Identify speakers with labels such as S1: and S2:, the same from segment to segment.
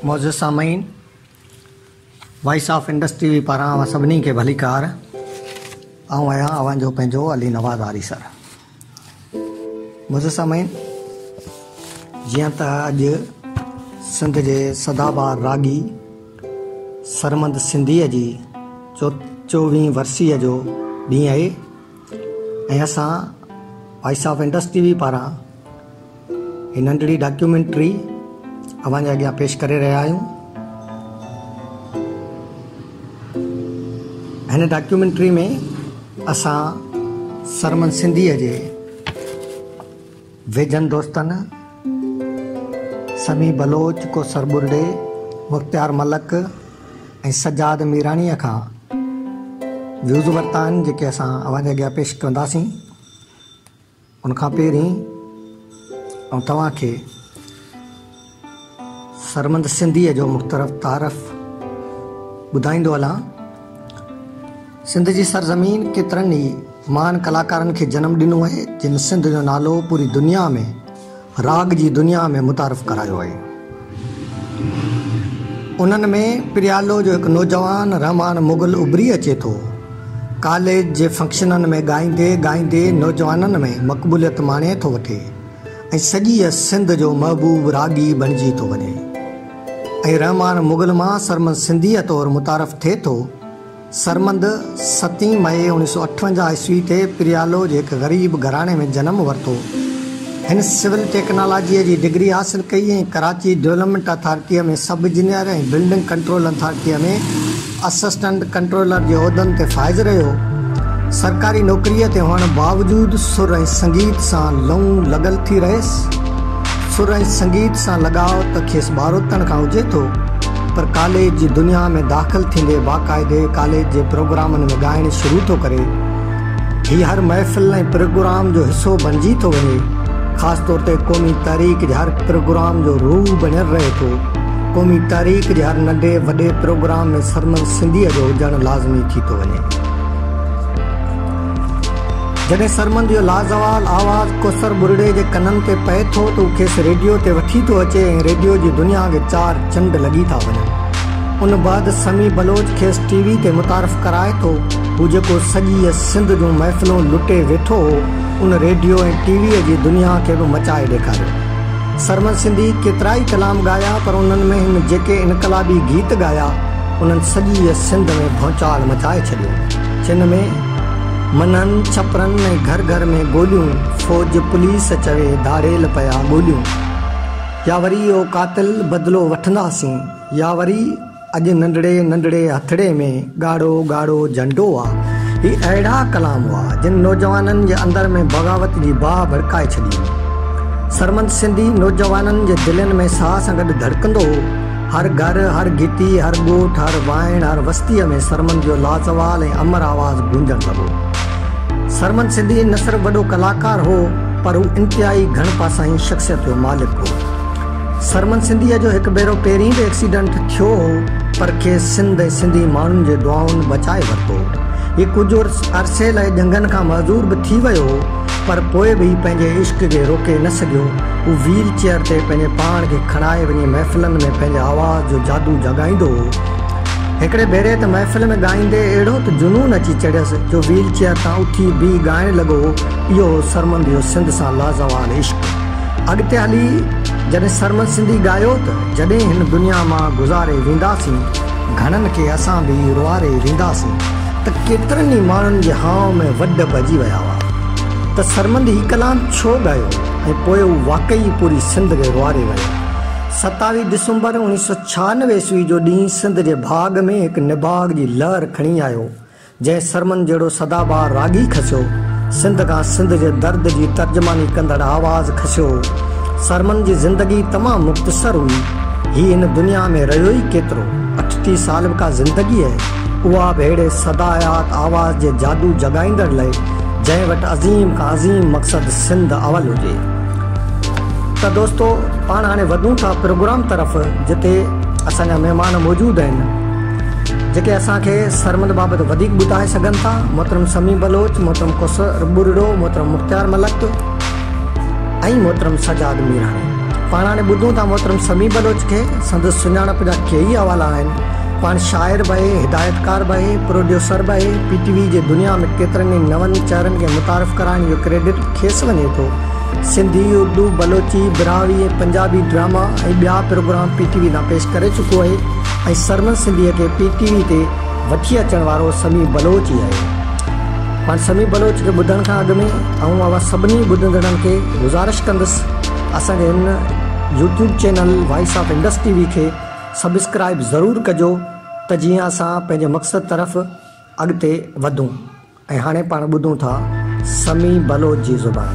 S1: معزز سامعين، voice of Indus T V پاران اوهان سڀني کي ڀليڪار. آئون آهيان اوهان جو پنهنجو علي نواز آريسر. معزز سامعين، جيئن ته اڄ سنڌ جي سدابهار راڳي سرمد سنڌيء جي چوويهين ورسيء جو ڏينهن آهي ۽ اسان voice of Indus T V پاران هي ننڍڙي ڊاڪيومينٽري اوهان جي اڳيان پيش ڪري رهيا آهيون. هن ڊاڪيومينٽري ۾ اسان سرمد سنڌيء جي ويجهن دوستن سميع بلوچ، ڪوثر ٻرڙي، مختيار ملڪ ۽ سجاد ميراڻيء کان ويوز ورتا آهن، جيڪي اسان اوهان جي اڳيان پيش ڪنداسين. ان کان پهرين آئون توهان کي سرمد سنڌيء جو مختلف تعارف ٻڌائيندو هلان. سنڌ جي سرزمين ڪيترن ئي مهان ڪلاڪارن کي جنم ڏنو آهي، جن سنڌ جو نالو پوري دنيا ۾ راڳ جي دنيا ۾ متعارف ڪرايو آهي. انهن ۾ پريالو جو هڪ نوجوان رحمان مغل اڀري اچي ٿو. ڪاليج جي فنڪشنن ۾ ڳائيندي ڳائيندي نوجوانن ۾ مقبوليت ماڻي ٿو وٺي ۽ سڄيء سنڌ جو محبوب راڳي بڻجي ٿو وڃي ۽ رحمان مغل مان سرمد سنڌيء طور متعارف ٿئي ٿو. سرمد ستين مئي 1958 عيسوي تي پريالو جي هڪ غريب گهراڻي ۾ جنم ورتو. هن سول ٽيڪنالاجيء جي ڊگري حاصل ڪئي ۽ ڪراچي ڊولپمينٽ اٿارٽيء ۾ سب انجنيئر ۽ بلڊنگ ڪنٽرول اٿارٽيء ۾ اسسٽنٽ ڪنٽرولر جي عهدن تي فائز رهيو. سرڪاري نوڪريء تي هئڻ باوجود سر ۽ سنگيت سان لئون لڳل ٿي رهيس. سر ۽ سنگيت سان لڳاء ته کيس ٻاروتڻ کان هجي ٿو. پر ڪاليج جي دنيا ۾ داخل ٿيندي باقاعدي ڪاليج جي پروگرامن ۾ ڳائڻ شروع ٿو ڪري. هي هر محفل ۽ پروگرام جو حصو بڻجي ٿو وڃي. خاص طور تي قومي تحريڪ جي هر پروگرام جو روح بڻيل رهي ٿو. قومي تحريڪ جي هر ننڍي وڏي پروگرام ۾ سرمد سنڌيء جو هجڻ لازمي ٿي ٿو وڃي. جڏهن سرمد جو لازوال آواز ڪوثر ٻرڙي جي ڪنن تي پئي ٿو ته هو کيس ريڊيو تي وٺي ٿو اچي ۽ ريڊيو جي دنيا کي چار چنڊ لڳي ٿا وڃن. ان بعد سميع بلوچ کيس ٽي وي تي متعارف ڪرائي ٿو. هو جيڪو سڄيء سنڌ جون محفلون لٽي ويٺو هو، ان ريڊيو ۽ ٽي ويء جي دنيا کي به مچائي ڏيکاريو. سرمد سنڌي ڪيترائي ڪلام ڳايا پر انهن ۾ هن جيڪي انقلابي گيت ڳايا، انهن سڄيء سنڌ ۾ ڀونچال مچائي ڇڏيو. جن ۾. منهن ڇپرن ۽ گهر گهر ۾ گوليون، فوج پوليس چوي ڌاڙيل پيا ڳوليون. يا وري او قاتل بدلو وٺنداسين، يا وري اڄ ننڍڙي ننڍڙي هٿڙي ۾ ڳاڙهو ڳاڙهو جهنڊو آ. هي اهڙا ڪلام هئا، جن نوجوانن جي اندر ۾ بغاوت جي باهه ڀڙڪائي ڇڏي هئي. سرمد سنڌي نوجوانن جي دلين ۾ ساهه سان گڏ ڌڙڪندو هو. هر گهر، هر گهٽي، هر ڳوٺ، هر وائڻ، هر وستيء ۾ سرمد جو لازوال ۽ امر آواز گونجڻ لڳو. سرمد سنڌي نه صرف وڏو ڪلاڪار هو، پر هو انتهائي گهڻ پاسائين شخصيت جو مالڪ هو. سرمد سنڌيء جو هڪ ڀيرو پهرين به ايڪسيڊنٽ ٿيو هو، پر کيس سنڌ ۽ سنڌي ماڻهن جي دعائن بچائي ورتو. هي ڪجهه عرصي لاء ڄنگهن کان معذور به ٿي ويو هو، پر پوء به هي پنهنجي عشق کي روڪي نه سگهيو. هو ويل چيئر تي پنهنجي پاڻ کي کڻائي وڃي محفلن ۾ پنهنجي آواز جو جادو جاڳائيندو هو. هڪڙي ڀيري ته محفل ۾ ڳائيندي اهڙو ته جنون اچي چڙهيس جو ويل چيئر تان اٿي بيهي ڳائڻ لڳو هو. اهو هو سرمد جو سنڌ سان لازوال عشق. اڳتي هلي جڏهن سرمد سنڌي ڳايو ته جڏهن هن دنيا مان گذاري وينداسين، گهڻن کي اسان به روئاري وينداسين ته ڪيترن ئي ماڻهن جي هانء ۾ وڍ پئجي ويا هئا ته سرمد هي ڪلام ڇو ڳايو ۽ پوء هو واقعي پوري سنڌ کي روئاري ويو. 27 ڊسمبر 1996 عيسوي جو ڏينهن سنڌ جي ڀاڳ ۾ هڪ نڀاڳ جي لهر کڻي آيو، جنهن سرمد جهڙو سدابهار راڳي کسيو، سنڌ کان سنڌ جي درد جي ترجماني ڪندڙ آواز کسيو هو. سرمد جي زندگي تمام مختصر هئي. هي هن دنيا ۾ رهيو ئي ڪيترو؟ 38 سال به ڪا زندگي آهي؟ اها به اهڙي سداحيات آواز جي جادو جڳائيندڙ لئه، جنهن وٽ عظيم کان عظيم مقصد سنڌ اول هجي. ته دوستو پاڻ هاڻي وڌون ٿا پروگرام طرف جتي اسان جا مهمان موجود آهن. جيڪي اسان کي سرمد بابت وڌيڪ ٻڌائي سگهن ٿا، محترم سميع بلوچ، محترم ڪوثر ٻرڙو، محترم مختيار ملڪ ۽ محترم سجاد ميراڻي. پاڻ هاڻي ٻڌون ٿا محترم سميع بلوچ کي، سندس سڃاڻپ جا ڪيئي حوالا آهن. پاڻ شاعر به آهي، هدايتڪار به آهي، پروڊيوسر به آهي، پي ٽي وي جي دنيا ۾ ڪيترن ئي نون چهرن کي متعارف ڪرائڻ جو ڪريڊٽ کيس وڃي ٿو. سنڌي، اردو، بلوچي، براهوي ۽ پنجابي ڊراما ۽ ٻيا پروگرام پي ٽي وي تان پيش ڪري چڪو آهي ۽ سرمد سنڌيء کي پي ٽي وي تي وٺي اچڻ وارو سميع بلوچ ئي آهي. پاڻ سميع بلوچ کي ٻڌڻ کان اڳ ۾ آئون اوهان سڀني ٻڌندڙن کي گذارش ڪندس اسان جي هن YouTube channel voice of Indus T V کي سبسڪرائيب ضرور ڪجو ته جيئن اسان پنهنجي مقصد طرف اڳتي وڌون ۽ هاڻي پاڻ ٻڌون ٿا سميع بلوچ جي زبان.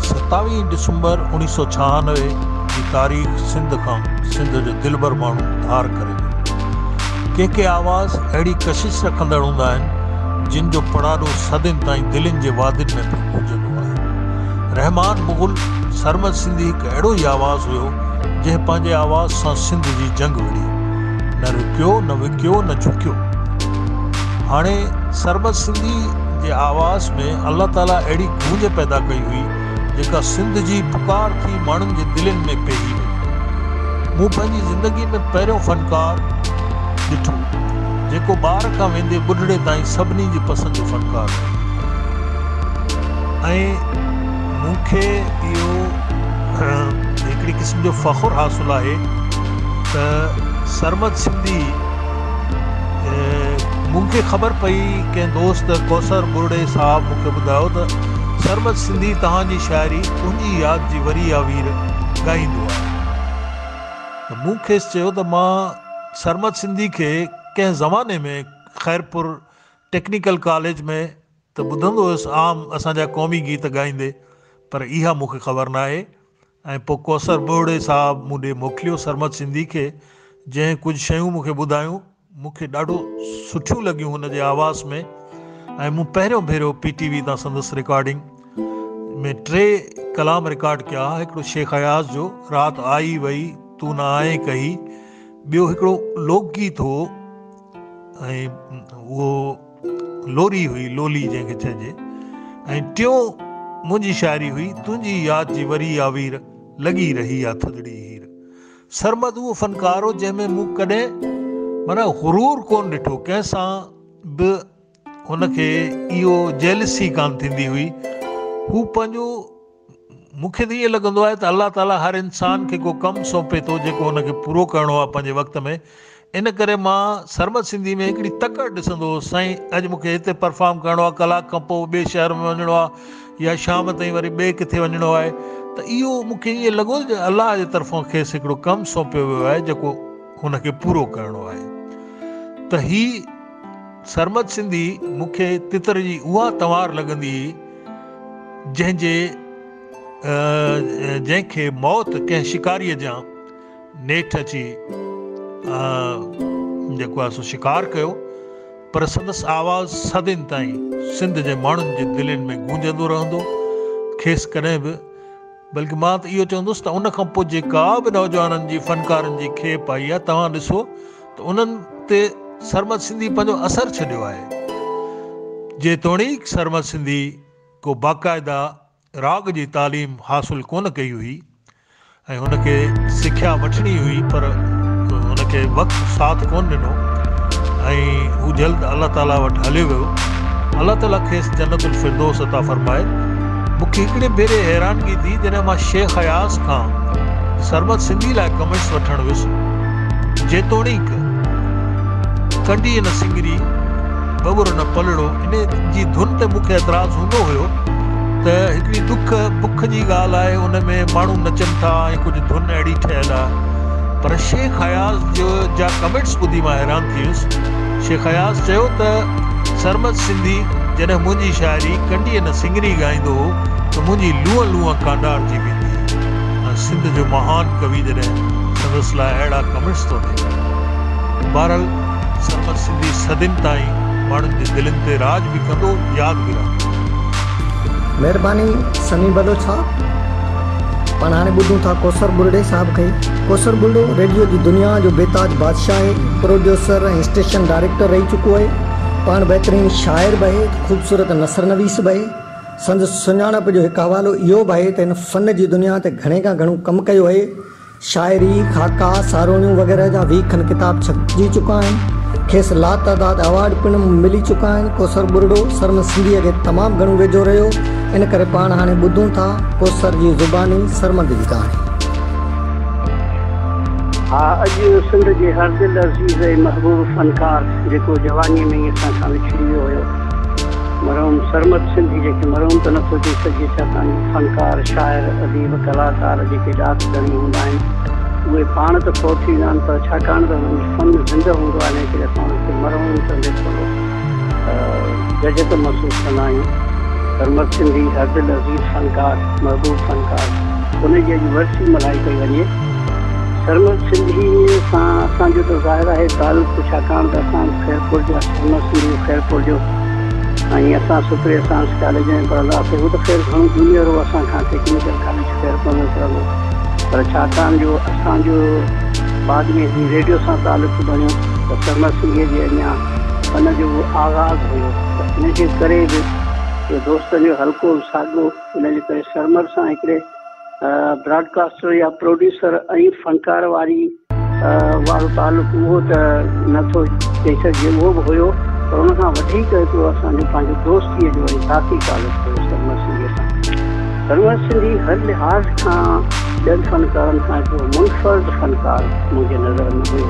S2: ستاويهين ڊسمبر اوڻيهه سؤ ڇهانوي جي تاريخ سنڌ کان سنڌ جو دلبر ماڻهو ڌار ڪري ويو. ڪي ڪي آواز اهڙي ڪشش رکندڙ هوندا آهن، جن جو پڙاڏو صدين تائين دلين جي وادين ۾ پيو گونجندو آهي. رحمان مغل سرمد سنڌي هڪ اهڙو ئي آواز هيو، جنهن پنهنجي آواز سان سنڌ جي جنگ وڙهي. نه رڪيو، نه وڪيو، نه جهڪيو. هاڻي سرمد سنڌي جي آواز ۾ الله تعاليٰ اهڙي گونج پيدا ڪئي هئي، جيڪا سنڌ جي پڪار ٿي ماڻهن جي دلين ۾ پيهي وئي. مون پنهنجي زندگي ۾ پهريون فنڪار ڏٺو، جيڪو ٻار کان ويندي ٻڍڙي تائين سڀني جي پسند جو فنڪار رهيو ۽ مون کي اهو هڪڙي قسم جو فخر حاصل آهي ته سرمد سنڌي مون کي خبر پئي ڪنهن دوست ڪوثر ٻرڙي صاحب مون کي ٻڌايو ته سرمد سنڌي توهان جي شاعري تنهنجي ياد جي وري آ وير ڳائيندو آهي ته مون کيس چيو ته مان سرمد سنڌي کي ڪنهن زماني ۾ خيرپور ٽيڪنيڪل ڪاليج ۾ ته ٻڌندو هيس عام اسان جا قومي گيت ڳائيندي پر اها مون کي خبر ناهي ۽ پوء ڪوثر ٻرڙي صاحب مون ڏي موڪليو سرمد سنڌي کي جنهن ڪجهه شيون مون کي ٻڌايون مون کي ڏاڍو سٺيون لڳيون هن جي آواز ۾ ۽ مون پهريون ڀيرو پي ٽي وي تان سندس رڪارڊنگ ۾ ٽي ڪلام رڪارڊ ڪيا هڪڙو شيخ اياز جو رات آئي وئي تون نه آئين ڪهي ٻيو هڪڙو لوڪ گيت هو ۽ اهو لوري هئي لولي جنهن کي چئجي ۽ ٽيون منهنجي شاعري هئي تنهنجي ياد جي وري آ وير لڳي رهي آ ٿڌڙي هير سرمد اهو فنڪار هو جنهن ۾ مون ڪڏهن معنيٰ غرور ڪونه ڏٺو ڪنهن سان به هن کي اهو جيلسي ڪانه ٿيندي هئي هو پنهنجو مون کي ته ائين لڳندو آهي ته الله تعاليٰ هر انسان کي ڪو ڪم سونپي ٿو جيڪو ان کي پورو ڪرڻو آهي پنهنجي وقت ۾ ان ڪري مان سرمد سنڌي ۾ هڪڙي تڪڙ ڏسندو هوس سائين اڄ مون کي هتي پرفارم ڪرڻو آهي ڪلاڪ کان پوء ٻئي شهر ۾ وڃڻو آهي يا شام تائين وري ٻئي ڪٿي وڃڻو آهي ته اهو مون کي ائين لڳو ته الله جي طرفان کيس هڪڙو ڪم سونپيو ويو آهي جيڪو هن کي پورو ڪرڻو آهي ته هي سرمد سنڌي مون کي تتر جي اها تنوار لڳندي هئي جنهن جي جنهن کي موت ڪنهن شڪاريء جيان نيٺ اچي جيڪو آهي سو شڪار ڪيو پر سندس آواز صدين تائين سنڌ جي ماڻهن جي دلين ۾ گونجندو رهندو کيس ڪڏهن به بلڪه مان ته اهو چوندس ته ان کان پوء جيڪا به نوجوانن جي فنڪارن جي کيپ آئي آهي توهان ڏسو ته انهن تي سرمد سنڌي پنهنجو اثر ڇڏيو آهي. جيتوڻيڪ سرمد سنڌي ڪو باقاعده راڳ جي تعليم حاصل ڪونه ڪئي هئي ۽ هن کي سکيا وٺڻي هئي پر هن کي وقت ساٿ ڪونه ڏنو ۽ هو جلد الله تعاليٰ وٽ هليو ويو. الله تعاليٰ کيس جنت الفردوس عطا فرمائي. مون کي هڪڙي ڀيري حيرانگي ٿي جڏهن مان شيخ اياز کان سرمد سنڌي لاء ڪمينٽس وٺڻ ويس. جيتوڻيڪ ڪنڊيء نه سڱري، ٻٻر نه پلڙو انهيء جي ڌن تي مون کي اعتراض هوندو هيو ته هڪڙي دک بک جي ڳالهه آهي ان ۾ ماڻهو نچن ٿا ۽ ڪجهه ڌن اهڙي ٺهيل آهي پر شيخ اياز جو جا ڪمينٽس ٻڌي مان حيران ٿي ويس. شيخ اياز چيو ته سرمد سنڌي جڏهن منهنجي شاعري ڪنڊيء نه سڱري ڳائيندو هو ته منهنجي لونء لونء ڪانڊارجي ويندي هئي ۽ سنڌ جو مهان ڪوي جڏهن سندس لاء اهڙا ڪمينٽس ٿو ڏئي. بهرحال سرمد سنڌي صدين تائين ماڻهن جي دلين تي راڄ به ڪندو ياد به رهندو.
S1: مهرباني سميع بلوچ صاحب. پاڻ هاڻي ٻڌون ٿا ڪوثر ٻرڙي صاحب کي. ڪوثر ٻرڙو ريڊيو جي دنيا جو بيتاج بادشاهه آهي. پروڊيوسر ۽ اسٽيشن ڊائريڪٽر رهي چڪو آهي. پاڻ بهترين شاعر به آهي ته خوبصورت نثر نويس به آهي. سندس سڃاڻپ جو هڪ حوالو اهو به آهي ته هن فن جي دنيا تي گهڻي کان گهڻو ڪم ڪيو آهي. شاعري، خاڪا، ساروڻيون وغيره جا 20 کن ڪتاب ڇپجي چڪا آهن. کيس لاتعداد ايوارڊ پڻ ملي چڪا آهن. ڪوثر ٻرڙو سرمد سنڌيء کي تمام گهڻو ويجهو رهيو، ان ڪري پاڻ هاڻي ٻڌون ٿا ڪوثر جي زباني سرمد جي ڪهاڻي.
S3: ها اڄ سنڌ جي هر دل عزيز ۽ محبوب فنڪار جيڪو جوانيء ۾ ئي اسان کان وڇڙي ويو هيو مرحوم سرمد سنڌي جنهن کي مرحوم ته نٿو چئي سگهجي ڇاڪاڻ جو فنڪار، شاعر، اديب، ڪلاڪار جيڪي ڏات ڌڻي هوندا آهن اهي پاڻ ته فوت ٿي ويندا آهن پر ڇاڪاڻ ته انهن جو فن زنده هوندو آهي انهي ڪري اسان انهن کي مرحوم چوندي ٿورو جهجهڪ محسوس ڪندا آهيون. سرمد سنڌي هر دل عزيز فنڪار، محبوب فنڪار ان جي اڄ ورسي ملهائي پئي وڃي. سرمد سنڌيء سان اسان جو ته ظاهر آهي تعلق ڇاڪاڻ ته اسان خيرپور جا سرمد سنڌي خيرپور جو ۽ اسان سپريئر سائنس ڪاليج ۾ پڙهندا هئاسين هو ته خير گهڻو جونيئر هو اسان کان ٽيڪنيڪل ڪاليج خيرپور ۾ پڙهندو پر ڇاڪاڻ جو اسان جو بعد ۾ هي ريڊيو سان تعلق بڻيو ته سرمد سنڌيء جي اڃا فن جو اهو آغاز هيو ته ان جي ڪري به اهو دوستن جو حلقو به ساڳيو ان جي ڪري سرمد سان هڪڙي براڊ ڪاسٽر يا پروڊيوسر ۽ فنڪار واري وارو تعلق اهو ته نه ٿو چئي سگهجي اهو به هيو پر ان کان وڌيڪ هڪڙو اسان جو پنهنجو دوستيء جو ۽ ذاتي تعلق هيو سرمد سنڌيء سان. سرمد سنڌي هر لحاظ کان ٻين فنڪارن کان هڪڙو منفرد فنڪار منهنجي نظر ۾ هيو.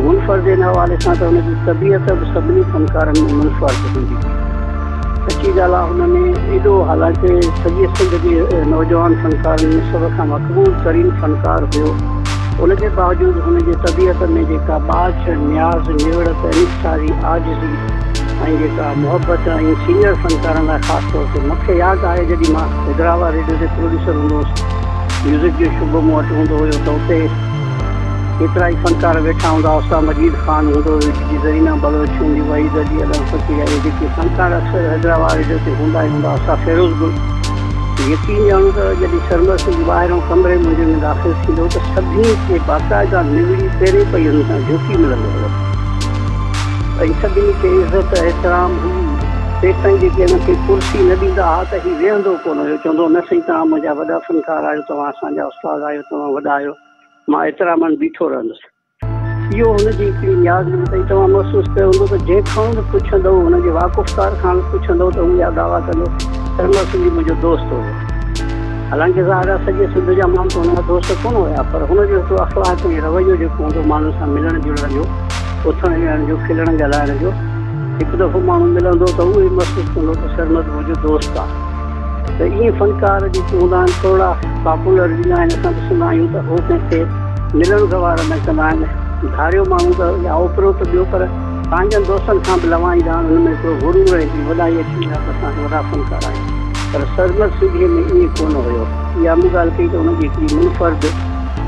S3: منفرد ان حوالي سان ته هن جي طبيعت به سڀني فنڪارن ۾ منفرد هوندي هئي. سچي ڳالهه آ هن ۾ ايڏو حالانڪه سڄي سنڌ جي نوجوان فنڪارن ۾ سڀ کان مقبول ترين فنڪار هيو ان جي باوجود هن جي طبيعت ۾ جيڪا ٻاجهه، نياز، نوڙت، انڪساري، عاجزي ۽ جيڪا محبت ۽ سينئر فنڪارن لاء خاص طور تي مونکي ياد آهي جڏهن مان حيدرآباد ريڊيو تي پروڊيوسر هوندو هوس ميوزڪ جو شعبو مون وٽ هوندو هيو ته اتي ڪيترائي فنڪار ويٺا هوندا هئا، استاد مجيد خان هوندو هيو، جي زرينا بلوچ هوندي، وحيد علي، علم فقير اهي جيڪي فنڪار اڪثر حيدرآباد ريڊيو تي هوندا ئي هوندا هئا، استاد فيروز گل. يقين ڄاڻو ته جڏهن سرمد سنڌي ٻاهرئون ڪمري منهنجي ۾ داخل ٿيندو هو ته سڀني کي باقاعده نوڙي پيرين پئي هن سان جهڪي ملندو هيو ۽ سڀني کي عزت احترام هئي، تيستائين جيڪي هن کي ڪرسي نه ڏيندا ها ته هي ويهندو ڪونه هيو، چوندو هو نه سائين توهان منهنجا وڏا فنڪار آهيو، توهان اسان جا استاد آهيو، توهان وڏا آهيو. مان احتراماً بيٺو رهندس. اهو هن جي هڪڙي نياز نعمت ۽ توهان محسوس ڪيو هوندو ته جنهن کان به پڇندؤ، هن جي واقفڪار کان به پڇندؤ ته هو اها دعويٰ ڪندو سرمد سنڌي منهنجو دوست هيو. حالانڪه ظاهر آهي سڄي سنڌ جا ماڻهو ته هن جا دوست ڪونه هيا پر هن جو هڪڙو اخلاق ۽ رويو جيڪو هوندو ماڻهن سان ملڻ جلڻ جو، اٿڻ ويهڻ جو، کلڻ ڳالهائڻ جو، هڪ دفعو ماڻهو ملندو ته اهو ئي محسوس ڪندو ته سرمد منهنجو دوست آهي. ته ائين فنڪار جيڪي هوندا آهن ٿورڙا پاپولر به نه آهن اسان ڏسندا آهيون ته هو ڪنهن کي ملڻ گوارا نه ڪندا آهن ڌاريو ماڻهو ته يا اوپرو ته ٻيو پر پنهنجن دوستن کان به لوائيندا آهن ان ۾ هڪڙو غرور ۽ هڪڙي وڏائي اچي ويندي آهي ته اسان وڏا فنڪار آهيون پر سرمد سنڌيء ۾ ائين ڪونه هيو اها مون ڳالهه ڪئي ته ان جي هڪڙي منفرد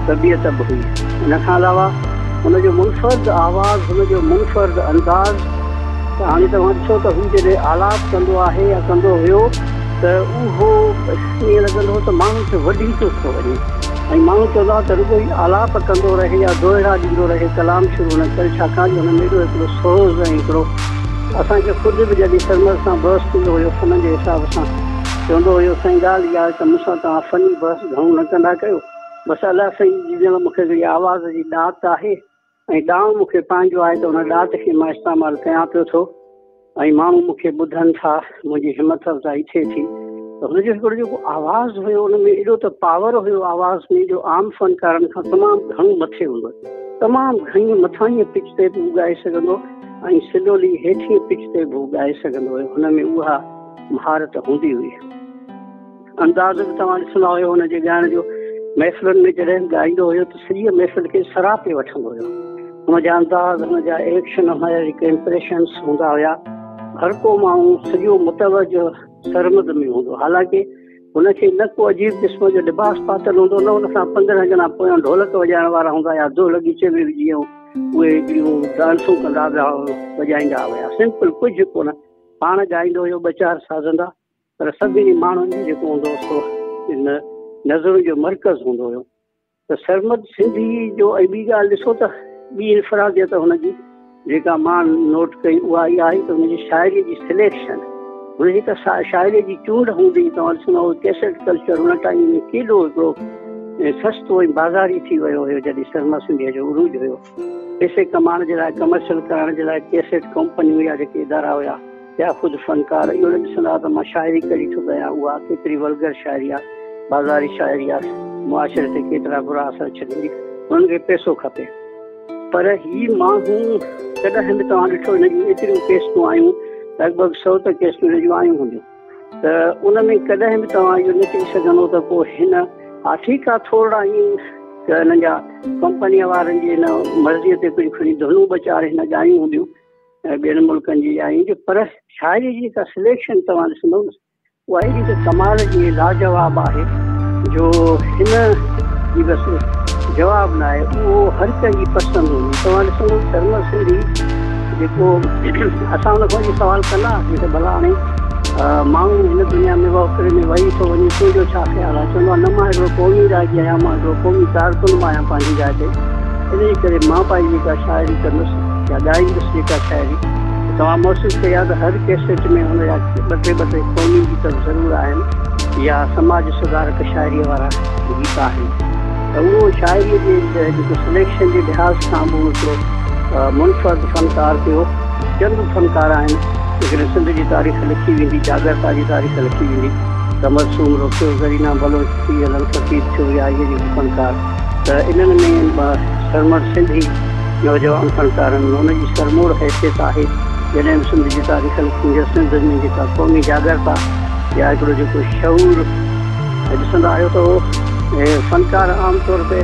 S3: طبيعت به هئي ان کان علاوه هن جو منفرد آواز هن جو منفرد انداز ته هاڻي توهان ڏسو ته هو جڏهن آلاپ ڪندو آهي يا ڪندو هيو ته اهو ائين لڳندو هو ته ماڻهن کي وڍي ٿو ٿو وڃي ۽ ماڻهو چوندا هئا ته رڳو هي آلاپ ڪندو رهي يا دوهيڙا ڏيندو رهي ڪلام شروع نه ڪري ڇاڪاڻ جو هن ۾ ايڏو هڪڙو سوز ۽ هڪڙو اسان کي خود به جڏهن سرمد سان بحث ٿيندو هيو فن جي حساب سان چوندو هيو سائين ڳالهه اها آهي ته مون سان توهان فني بحث گهڻو نه ڪندا ڪيو بس الله سائين جي ڄڻ مون کي هڪڙي آواز جي ڏات آهي ۽ ڏانء مون کي پنهنجو آهي ته ان ڏات کي مان استعمال ڪيان پيو ٿو ۽ ماڻهو مون کي ٻڌن ٿا، منهنجي همت افزائي ٿئي ٿي ته هن جو هڪڙو جيڪو آواز هيو ان ۾ ايڏو ته پاور هيو آواز ۾ جو عام فنڪارن کان تمام گهڻو مٿي هوندو هو. تمام گهڻي مٿانهين پچ تي به هو ڳائي سگهندو ۽ سلولي هيٺين پچ تي به هو ڳائي سگهندو هيو هن ۾ اها مهارت هوندي هئي. انداز به توهان ڏسندا هيو هن جي ڳائڻ جو محفلن ۾ جڏهن به ڳائيندو هيو ته سڄيء محفل کي سراپي وٺندو هيو هن جا انداز هن جا ايڪشن هن جا جيڪي امپريشنس هوندا هيا هر ڪو ماڻهو سڄو متوجه سرمد ۾ هوندو حالانڪه هن کي نه ڪو عجيب قسم جو لباس پاتل هوندو نه هن سان 15 ڄڻا پويان ڍولڪ وڄائڻ وارا هوندا يا دهل ڳچي ۾ وجهي اهي هڪڙيون ڊانسون ڪندا پيا وڄائيندا هيا سمپل ڪجهه ڪونه پاڻ ڳائيندو هيو ٻه چار سازندا پر سڀني ماڻهن جو جيڪو هوندو هو سو ان نظرن جو مرڪز هوندو هيو ته سرمد سنڌي جو ۽ ٻي ڳالهه ڏسو ته ٻي انفراديت هن جي جيڪا مان نوٽ ڪئي اها اها آهي ته هن جي شاعري جي سليڪشن هن جيڪا شاعريء جي چونڊ هوندي هئي، توهان ڏسندا هئو ڪيسٽ ڪلچر ان ٽائيم ۾ ڪيڏو هڪڙو سستو ۽ بازاري ٿي ويو هيو جڏهن سرمد سنڌيء جو عروج هيو. پئسي ڪمائڻ جي لاء ڪمرشل ڪرائڻ جي لاء ڪيسٽ ڪمپنيون يا جيڪي ادارا هيا يا خود فنڪار اهو نه ڏسندا هئا ته مان شاعري ڪهڙي ٿو ڪيان اها ڪيتري ولگر شاعري آهي، بازاري شاعري آهي، معاشري تي ڪيترا برا اثر ڇڏيندي، انهن کي پئسو کپي. پر هي ماڻهو ڪڏهن به توهان ڏٺو هن جون ايتريون ڪيسٽون آيون لڳ ڀڳ 100 ته ڪيسٽون هن جون آيون هونديون ته ان ۾ ڪڏهن به توهان اهو نه چئي سگهندو ته پوء هن ها ٺيڪ آهي ٿورڙا ائين ته هنن جا ڪمپنيء وارن جي هن مرضيء تي ڪجهه کڻي ڌنون ٻه چار هن ڳايون هونديون ٻين ملڪن جي يا ائين پر شاعري جي جيڪا سليڪشن توهان ڏسندو نه اها ايڏي ته ڪمال جي لاجواب آهي جو هن جي بس جواب نه آهي اهو هر ڪنهن جي پسند هوندي توهان ڏسندو سرمد سنڌي جيڪو اسان ان کان اڄ سوال ڪندا هئاسين ته ڀلا هاڻي ماڻهو هن دنيا ۾ وهڪري ۾ وهي ٿو وڃي تنهنجو ڇا خيال آهي چوندو آهي نه مان هڪڙو قومي راڳي آهيان مان هڪڙو قومي ڪارڪن به آهيان پنهنجي جاء تي ان جي ڪري مان پنهنجي جيڪا شاعري ڪندس يا ڳائيندس جيڪا شاعري توهان محسوس ڪئي آهي ته هر ڪيسيٽ ۾ هن جا ٻه ٽي ٻه ٽي قومي گيت به ضرور آهن يا سماج سڌارڪ شاعريء وارا گيت آهن ته اهو شاعريء جي جيڪو سليڪشن جي لحاظ کان به هڪڙو منفرد فنڪار ٿيو. چند فنڪار آهن جيڪڏهن سنڌ جي تاريخ لکي ويندي، جاڳرتا جي تاريخ لکي ويندي ته امر سومرو ٿيو، زرينا بلوچ ٿي، علڻ فقير ٿيو يا اهي جيڪي فنڪار ته انهن ۾ سرمد سنڌي نوجوان فنڪارن ۾ ان جي سرموڙ حيثيت آهي. جڏهن به سنڌ جي تاريخ لکي سنڌ ۾ جيڪا قومي جاڳرتا يا هڪڙو جيڪو شعور ڏسندا آهيو ته اهو فنڪار عام طور تي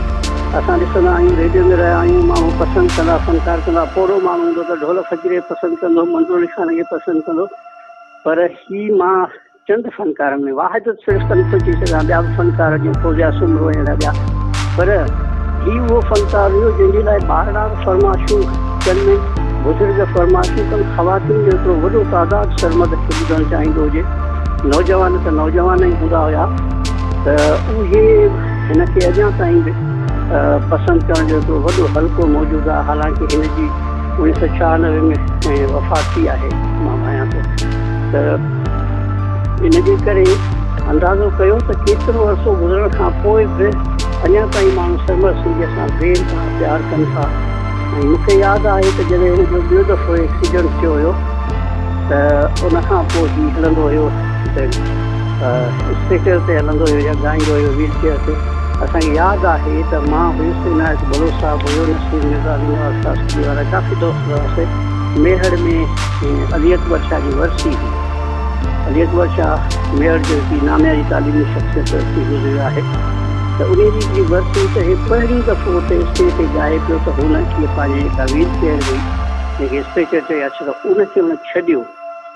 S3: اسان ڏسندا آهيون ريڊيو ۾ رهيا آهيون ماڻهو پسند ڪندا فنڪار ڪندا پوڙهو ماڻهو هوندو ته ڍول فقير کي پسند ڪندو منظور علي خان کي پسند ڪندو پر هي مان چند فنڪارن ۾ واحد صرف ته نٿو چئي سگهان ٻيا به فنڪار جيئن فوزيا سومرو ۽ اهڙا ٻيا پر هي اهو فنڪار هيو جنهن جي لاء ٻارڙا به فرمائشون ڪن بزرگ فرمائشون ڪن خواتين جو هڪڙو وڏو تعداد سرمد کي ٻڌڻ چاهيندو هجي نوجوان ته نوجوان ئي هوندا هيا ته اهي هن کي اڃا تائين به پسند ڪرڻ جو هڪڙو وڏو حلقو موجود آهي حالانڪه هن جي 1996 ۾ وفات ٿي آهي مان ڀانيان ٿو ته ان جي ڪري اندازو ڪيو ته ڪيترو عرصو گذرڻ کان پوء به اڃا تائين ماڻهو سرمد سنڌيء سان بي انتها پيار ڪن ٿا ۽ مون کي ياد آهي ته جڏهن هن جو ٻيو دفعو ايڪسيڊنٽ ٿيو هيو ته ان کان پوء هي هلندو هيو ته اسٽريچر تي هلندو هيو يا ڳائيندو هيو ويل چيئر تي اسان کي ياد آهي ته مان هيس عنايت بلوچ صاحب هيو نصير مرزا علي نواز خاصخيلي وارا ڪافي دوست هئاسين ميهڙ ۾ علي اڪبر شاهه جي ورسي هئي. علي اڪبر شاهه ميهڙ جو هڪ نامياري تعليمي شخصيت ٿي گذريو آهي ته انهي جي هڪڙي ورسي هئي ته هي پهريون دفعو اتي اسٽيج تي ڳائي پيو ته هن هيء پنهنجي جيڪا ويل چيئر هئي جنهن کي اسٽريچر چئي اچ ته ان کي هن ڇڏيو.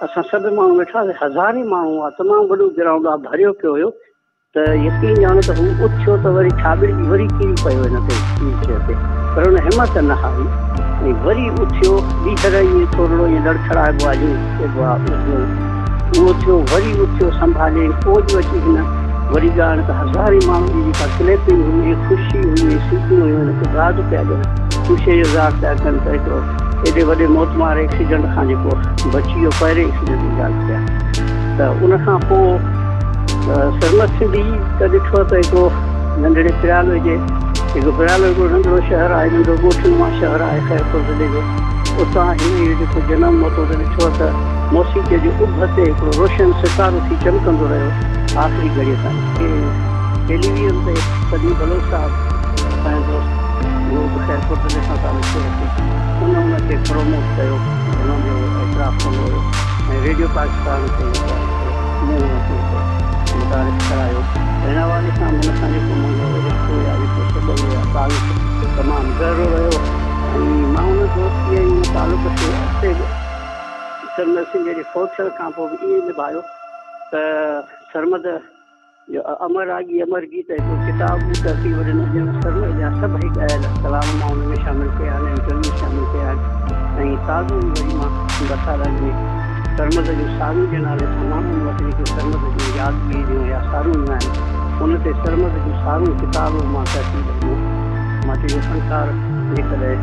S3: اسان سڀ ماڻهو ويٺا هئاسين هزارين ماڻهو هئا تمام وڏو گرائونڊ آ ڀريو پيو هيو. ته يقين ڄاڻو ته هو اٿيو ته وري ڇاٻڙجي وري ڪري پيو هن تي ويل چيئر تي پر هن همت نه هاري ۽ وري اٿيو ٻيهر ائين ٿورڙو ائين لڙکڙائبو آهي جيئن چئبو آهي اهو ٿيو وري اٿيو سنڀالي پوء جو اچي هن وري ڳائڻ ته هزارين ماڻهن جي جيڪا ڪليپنگ هئي ۽ خوشي هئي ۽ سيٽون هيون هن کي داد پيا ڏين خوشيء جو اظهار پيا ڪن ته هڪڙو ايڏي وڏي موتمار ايڪسيڊنٽ کان جيڪو بچي ويو پهرين ايڪسيڊنٽ جي ڳالهه ڪيان ته ان کان پوء سرمد سنڌي ته ڏٺو ته هڪڙو ننڍڙي پريالوء جي هڪ پريالو هڪڙو ننڍڙو شهر آهي ننڍڙو ڳوٺ نما شهر آهي خيرپور ضلعي جو اتان هن جو جيڪو جنم ورتو ته ڏٺو ته موسيقيء جي اڀ تي هڪڙو روشن ستارو ٿي چمڪندو رهيو آخري گهڙيء تائين. ٽيليويزن تي سليم بلوچ صاحب اسان جو دوست اهو به خيرپور ضلعي سان تعلق ٿو رکي ان ان کي پروموٽ ڪيو ان جو اعتراف ڪندو هيو ۽ ريڊيو پاڪستان تي جيڪو آهي سو مون ان کي هتي متعارف ڪرايو ته ان حوالي سان هن سان جيڪو منهنجو رشتو يا جيڪو سٻنڌ يا تعلق تمام گهرو رهيو ۽ مان ان دوستي ۽ ان تعلق کي اڳتي به سرمد سنڌيء جي فوت ٿيڻ کان پوء به ائين نڀايو ته سرمد جو امر راڳي امر گيت هڪڙو ڪتاب به ترتيب ڏنو جنهن ۾ سرمد جا سڀئي ڳايل ڪلام مان ان ۾ شامل ڪيا آهن انٽرويو شامل ڪيا آهن ۽ تازو ئي وري مان ٻه سال اڳ ۾ سرمد جون سارون جي نالي سان ماڻهن وٽ جيڪي سرمد جون يادگيريون يا سارون آهن ان تي سرمد جون سارون ڪتاب به مان ترتيب ڏنو. مان چيو فنڪار جيڪڏهن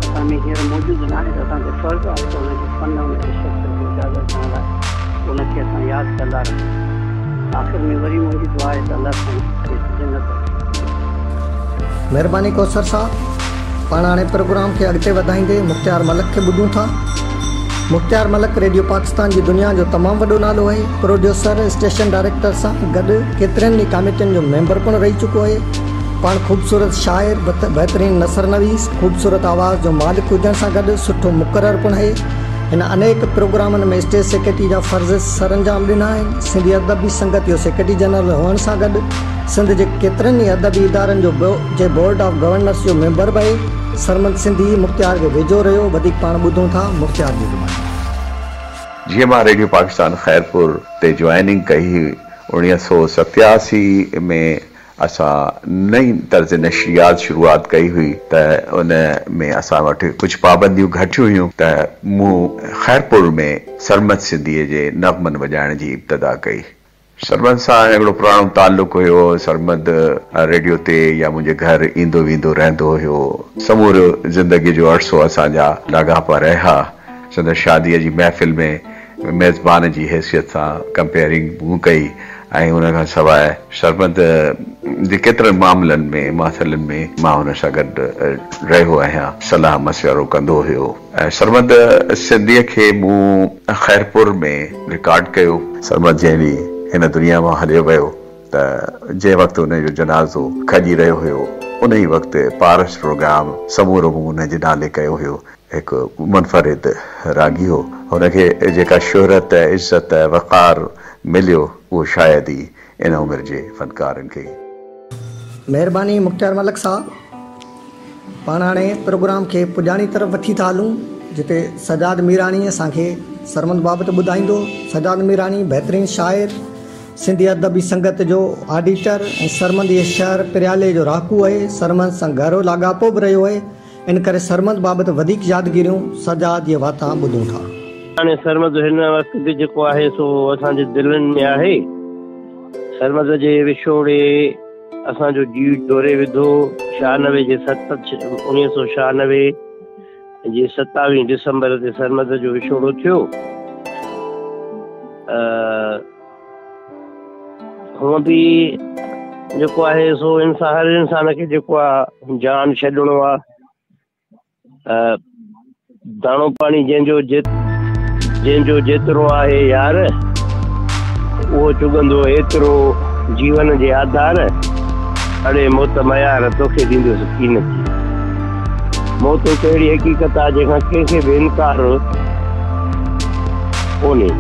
S3: اسان ۾ هينئر موجود ناهي ته اسان تي فرض آهي ته ان جي فن ان جي شخصيت کي اجاگر ڪرڻ لاء ان کي اسان ياد ڪندا رهون. آخر ۾ وري منهنجي دعا آهي ته الله سائين کيس جنت عطا ڪري.
S1: مهرباني ڪوثر صاحب. پاڻ هاڻي پروگرام کي اڳتي وڌائيندي مختيار ملڪ کي ٻڌون ٿا. مختيار ملڪ ريڊيو پاڪستان جي دنيا جو تمام وڏو نالو آهي. پروڊيوسر، اسٽيشن ڊائريڪٽر سان گڏ ڪيترين ئي ڪاميٽين جو ميمبر پڻ رهي چڪو آهي. پاڻ خوبصورت شاعر، بهترين نثر نويس، خوبصورت آواز جو مالڪ هجڻ سان گڏ سٺو مقرر پڻ آهي. هن انيڪ پروگرامن ۾ اسٽيج سيڪريٽري جا فرض سرانجام ڏنا آهن. سنڌي ادبي سنگت جو سيڪريٽري جنرل هئڻ سان گڏ سنڌ جي ڪيترن ئي ادبي ادارن جو جي بورڊ آف گورنرس جو ميمبر به آهي. سرمد سنڌي مختيار کي ويجهو رهيو. وڌيڪ پاڻ ٻڌون ٿا مختيار جي زباني.
S4: جيئن مان ريڊيو پاڪستان خيرپور تي جوائننگ ڪئي هئي 1987 ۾ اسان نئين طرز نشريات شروعات ڪئي هئي ته ان ۾ اسان وٽ ڪجهه پابنديون گهٽيون هيون ته مون خيرپور ۾ سرمد سنڌيء جي نغمن وڄائڻ جي ابتدا ڪئي. سرمد سان هڪڙو پراڻو تعلق هيو، سرمد ريڊيو تي يا منهنجي گهر ايندو ويندو رهندو هيو. سمورو زندگيء جو عرصو اسان جا لاڳاپا رهيا. سندس شاديء جي محفل ۾ ميزبان جي حيثيت سان ڪمپيئرنگ مون ڪئي ۽ ان کان سواء سرمد جي ڪيترن معاملن ۾ مسئلن ۾ مان هن سان گڏ رهيو آهيان، صلاح مشورو ڪندو هيو. سرمد سنڌيء کي مون خيرپور ۾ رڪارڊ ڪيو. سرمد جنهن ڏينهن هن دنيا مان هليو ويو ته جنهن وقت ان جو جنازو کڄي رهيو هيو، انهي وقت پارس پروگرام سمورو مون ان جي نالي ڪيو هيو. هڪ منفرد راڳي هو. هن کي جيڪا شهرت، عزت، وقار مليو اهو شايد ئي ان عمر جي فنڪارن کي.
S1: مهرباني مختيار ملڪ صاحب. پاڻ هاڻي پروگرام کي پڄاڻي طرف وٺي ٿا هلون جتي سجاد ميراڻي اسان کي سرمد بابت ٻڌائيندو. سجاد ميراڻي بهترين شاعر، سنڌي ادبي سنگت جو آڊيٽر ۽ سرمد جي شهر پريالي جو رهاڪو آهي. سرمد سان گهرو لاڳاپو به رهيو آهي. ان ڪري سرمد بابت وڌيڪ يادگيريون سجاد جي واتان ٻڌون ٿا.
S5: هاڻي سرمد هن وقت به جيڪو آهي سو اسان جي دلين ۾ آهي. سرمد جي وڇوڙي اسان جو جيء جهوري وڌو. 96 جي ست 1996 جي ستاويهين ڊسمبر تي سرمد جو وڇوڙو ٿيو. هونء به جيڪو آهي سو انسان هر انسان کي جيڪو آ جان ڇڏڻو آ داڻو پاڻي جنهن جو جنهن جو جيترو آهي يار اهو چڳندو ايترو جيون جي آڌار اڙي موت ميار توکي ڏيندس ڪين ٿي موت هڪ اهڙي حقيقت آ جنهن کان ڪنهن کي به انڪار ڪونهي.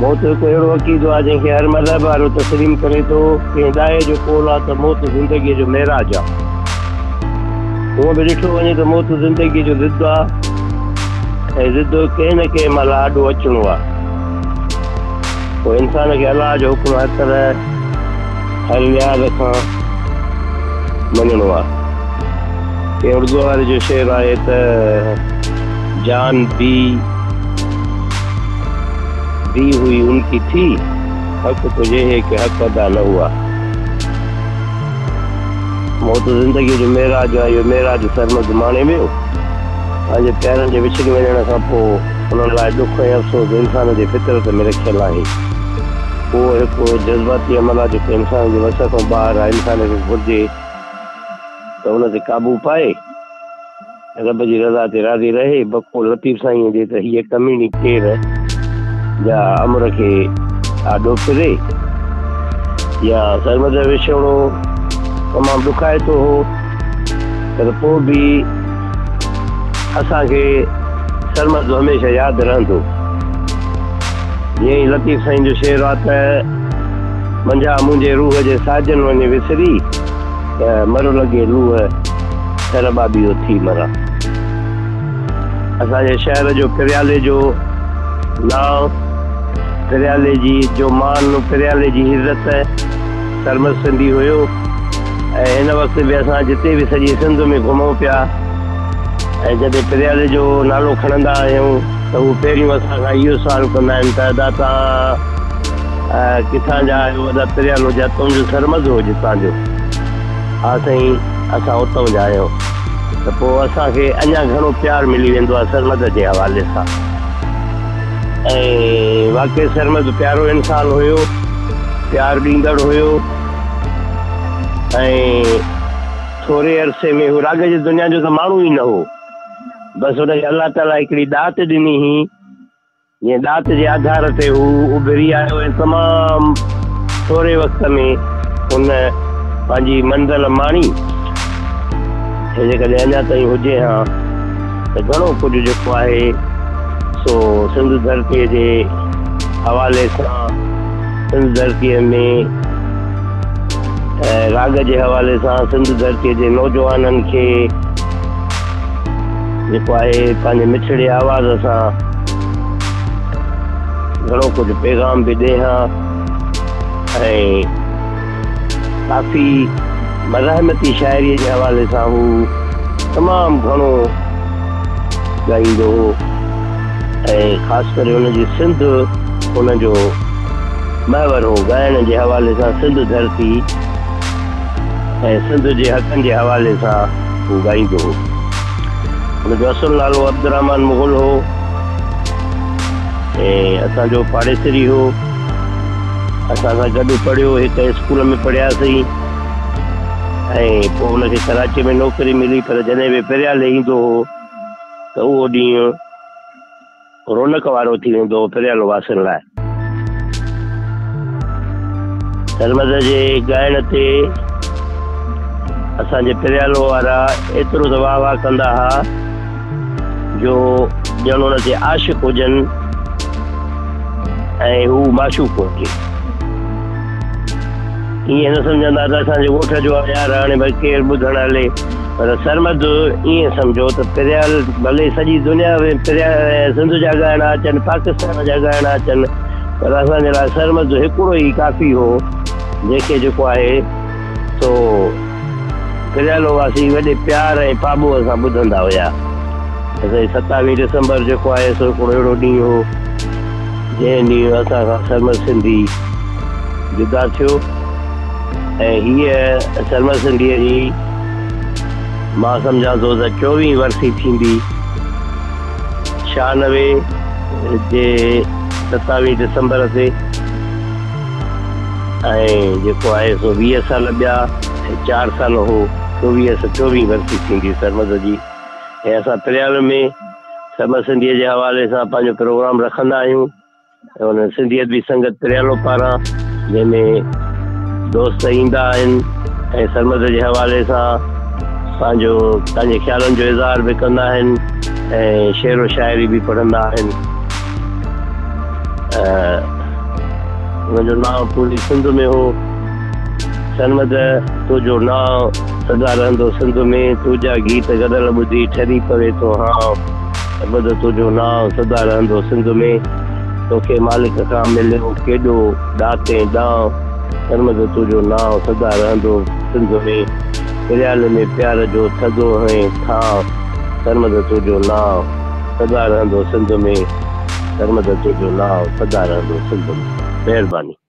S5: موت هڪ اهڙو عقيدو آهي جنهن کي هر مذهب وارو تسليم ڪري ٿو. ڪنهن ڏاهي جو قول آهي ته موت زندگيء جو معراج آهي. هونء به ڏٺو وڃي ته موت زندگيء جو ضد آهي ۽ ضد ڪنهن نه ڪنهن مهل آڏو اچڻو آهي. پوء انسان کي الله جو حڪم هر طرح هر لحاظ کان مڃڻو آهي. ڪنهن اردوء واري جو شعر آهي ته جان the the هئي ان ڪي ٿي، حق تو يه هي ڪه حق ادا نه هوا. موت زندگيء جو معراج آهي، اهو معراج سرمد ماڻي ويو. پنهنجي پيارن جي وڇڙي وڃڻ کان پوء انهن لاء ڏک ۽ افسوس انسان جي فطرت ۾ رکيل آهي. اهو هڪ جذباتي عمل آهي جيڪو انسان جي وس کان ٻاهر آهي. انسان کي گهرجي ته ان تي قابو پائي. رب جي رضا تي راضي رهي، بقول لطيف سائينء جي ته هيء ڪميڻي ڪير جا امر کي آڏو ڦري. يا سرمد جو وڇوڙو تمام ڏکائتو هو پر پوء به اسان کي سرمد هميشه ياد رهندو. جيئن ئي لطيف سائين جو شعر آ ته منجهان منهنجي روح جي ساجن وڃي وسري. ته مر لڳي لوهه ٿر ٻاٻيهو ٿي مران. اسان جي شهر جو پريالي جو نانء، پريالي جي جو مان، پريالي جي عزت سرمد سنڌي هيو ۽ هن وقت به اسان جتي به سڄي سنڌ ۾ گهمون پيا ۽ جڏهن پريالي جو نالو کڻندا آهيون ته هو پهريون اسان کان اهو سوال ڪندا آهن ته ادا توهان ڪٿان جا آهيو ادا پريالو جا تنهنجو سرمد هو جتان جو ها سائين اسان اتئون جا آهيون ته پوء اسان کي اڃا گهڻو پيار ملي ويندو آهي سرمد جي حوالي سان ۽ واقعي سرمد پيارو انسان هيو، پيار ڏيندڙ هيو ۽ ٿوري عرصي ۾ هو راڳ جي دنيا جو ته ماڻهو ئي نه هو. بس هن کي الله تعاليٰ هڪڙي ڏات ڏني هئي، جنهن ڏات جي آڌار تي هو اڀري آيو ۽ تمام ٿوري وقت ۾ هن پنهنجي منزل ماڻي. هي جيڪڏهن اڃا تائين هجي ها ته گهڻو ڪجهه جيڪو آهي سو سنڌ ڌرتيء جي حوالي سان، سنڌ ڌرتيء ۾ راڳ جي حوالي سان سنڌ ڌرتيء جي نوجوانن کي جيڪو آهي پنهنجي مٺڙي آواز سان گهڻو ڪجهه پيغام به ڏي ها ۽ ڪافي مزاحمتي شاعريء جي حوالي سان هو تمام گهڻو ڳائيندو هو ۽ خاص ڪري هن جي سنڌ هن جو محور هو ڳائڻ جي حوالي سان سنڌ ڌرتي ۽ سنڌ جي حقن جي حوالي سان هو ڳائيندو هو. هن جو اصل نالو عبدالرحمان مغل هو ۽ اسان جو پاڙيسري هو. اسان سان گڏ پڙهيو، هڪ اسڪول ۾ پڙهياسين ۽ پوء هن کي ڪراچيء ۾ نوڪري ملي پر جڏهن به پريالي ايندو هو ته اهو ڏينهن رونق وارو ٿي ويندو هو پريالو واسين لاء. سرمد جي ڳائڻ تي اسان جي پريالو وارا ايترو ته واهه واهه ڪندا ها جو ڄڻ ان تي عاشق هجن ۽ هو معشوق هجي. ائين نه سمجهندا ته اسان جي ڳوٺ جو آهي يار هاڻي ڀئي ڪير ٻڌڻ هلي. پر سرمد ائين سمجهو ته پريال ڀلي سڄي دنيا ۾ پريال سنڌ جا ڳائڻا اچن پاڪستان جا ڳائڻا اچن پر اسان جي لاء سرمد هڪڙو ئي ڪافي هو جنهن کي جيڪو آهي سو پريالو واسي وڏي پيار ۽ پاٻوهه سان ٻڌندا هيا. سائين ستاويهه ڊسمبر جيڪو آهي سو هڪڙو اهڙو ڏينهن هو جنهن ڏينهن اسان کان سرمد سنڌي جدا ٿيو. ۽ هيء سرمد سنڌيء جي مان سمجهان ٿو ته چوويهين ورسي ٿيندي. 96 جي ستاويهين ڊسمبر تي ۽ جيڪو آهي سو 20 سال ٻيا ۽ چار سال هو چوويهه سو چوويهين ورسي ٿيندي سرمد جي ۽ اسان پريال ۾ سرمد سنڌيء جي حوالي سان پنهنجو پروگرام رکندا آهيون. ان سنڌي ادبي سنگت پريالو پاران جنهن ۾ دوست ايندا آهن ۽ سرمد جي حوالي سان پنهنجو پنهنجي خيالن جو اظهار به ڪندا آهن ۽ شعر و شاعري به پڙهندا آهن. ان جو نانء پوري سنڌ ۾ هو. سرمد تنهنجو نانء سدا رهندو سنڌ ۾، تنهنجا گيت غزل ٻڌي ٺري پوي ٿو هانء. سرمد تنهنجو نانء سدا رهندو سنڌ ۾، توکي مالڪ کان مليو ڪيڏو ڏات ۽ ڏانء، سرمد تنهنجو نانء سدا رهندو سنڌ ۾، پريالي ۾ پيار جو ٿڌو هئين ٿانء، سرمد تنهنجو نانء سدا رهندو سنڌ ۾، سرمد تنهنجو نانء سدا رهندو سنڌ ۾. مهرباني.